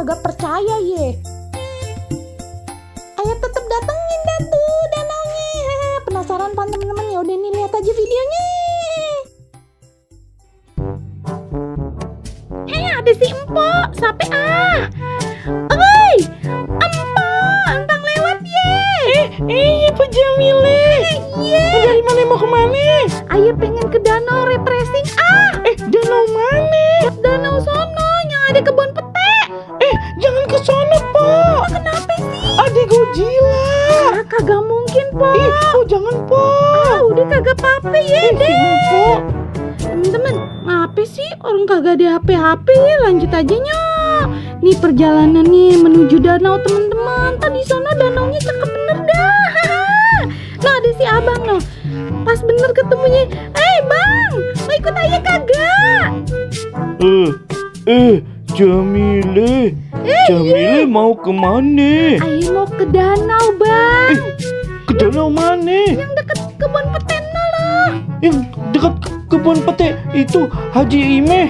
kagak percaya ye. Ayo tetep datengin dah tuh danaunya. Penasaran pan temen-temen? Ya udah nih, lihat aja videonya. Hei, ada si Empok, sampai Oi, Empang lewat ye. Pak Jamile. Dari mana mau kemana? Ayo pengen ke danau refreshing Danau mana? danau sono yang ada kebun pete. Jangan ke sono, Pak. Kenapa sih? Ada Godzilla. Kagak mungkin, Po. Jangan, Pak. Udah kagak apa-apa ya deh. Pak. Temen-temen, ngapa sih orang kagak ada HP? Lanjut aja nyok. Nih perjalanan nih menuju danau temen-temen. Tadi sono danaunya cakep bener dah. Nah ada si abang noh. Pas bener ketemunya. Bang, mau ikut aja kagak? Jamile. Jamile mau kemana? Ayo mau ke danau bang. Ke danau mana? Yang deket kebun peten loh. Yang dekat kebun pete itu Haji Imeh.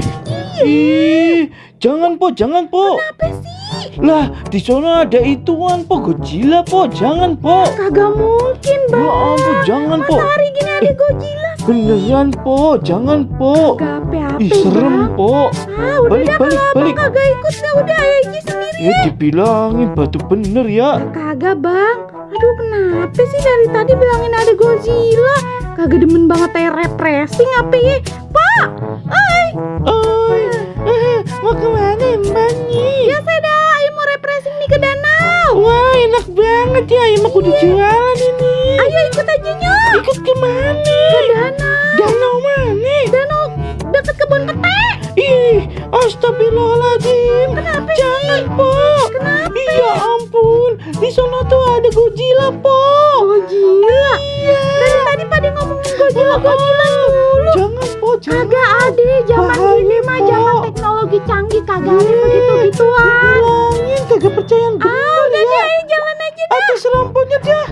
Jangan, Po. Kenapa sih? Lah, di sana ada ituan, Po. Godzilla, Po. Jangan, Po. Kagak mungkin bang. Ya ampun, jangan, Po. Masa hari gini ada Godzilla? Beneran, Po. Jangan, Po. Kagak apa-apa Serem, bang. Po. Udah dah kalau abang kagak ikut dah udah aja sendiri. Ya dibilangin batu bener ya. Kagak bang. Aduh kenapa sih dari tadi bilangin ada Godzilla? Kagak demen banget air refreshing apa ya? Pak! Mau kemana mbaknya? Biasa dah, ayo mau refreshing nih ke danau. Wah, enak banget ya. Ayam aku udah jualan ini. Ayo ikut aja nyok. Ikut kemana? Ke danau. Danau mana? Danau deket kebun pete. Astagfirullahaladzim. Kenapa Jangan, sih? Po. Kenapa? Ya ampun. Di sana tuh ada Godzilla, Po. Godzilla? Dari tadi pada ngomongin Godzilla mulu. Jangan, Po. Jangan. Kagak ada zaman Bahaya, ini mah Po. zaman teknologi canggih kagak ada begitu-gituan. Bilangin kagak percayaan bener Udah ya. deh, ayo jalan aja dah. Atas rampunya dah.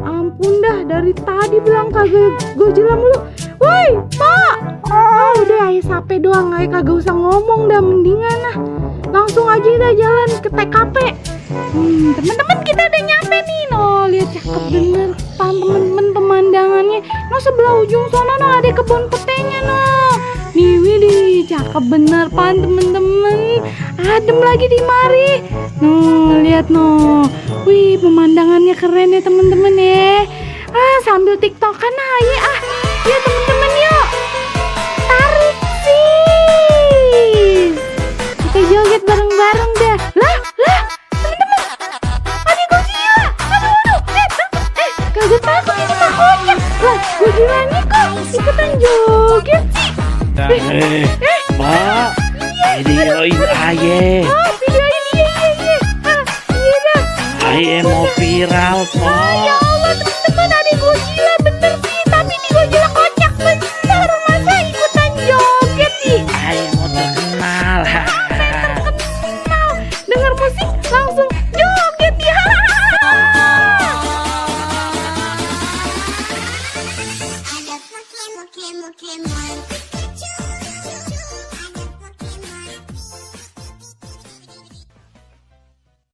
Ampun dah, dari tadi bilang kagak Godzilla mulu. Woi, Pak. Udah ayo sape doang, ayo kagak usah ngomong dah, mendingan langsung aja dah jalan ke TKP. Teman-teman kita udah nyampe nih. No, lihat cakep bener teman-teman pemandangannya. No sebelah ujung sana no ada kebun petenya no. Nih widih, cakep bener pan temen-temen. Adem lagi di mari. No, lihat no. Wih, pemandangannya keren ya temen-temen ya. Sambil tiktokan aja ya temen-temen yuk. Tarik sih. Kita joget bareng-bareng dah. Lah, temen-temen. Ada Godzilla. Aduh. Kagak takut ini mah kocak. Lah, Godzilla-nya kok ikutan joget sih? Pak. Videoin aye. Videoin iya dah. Aye mau viral, Pak.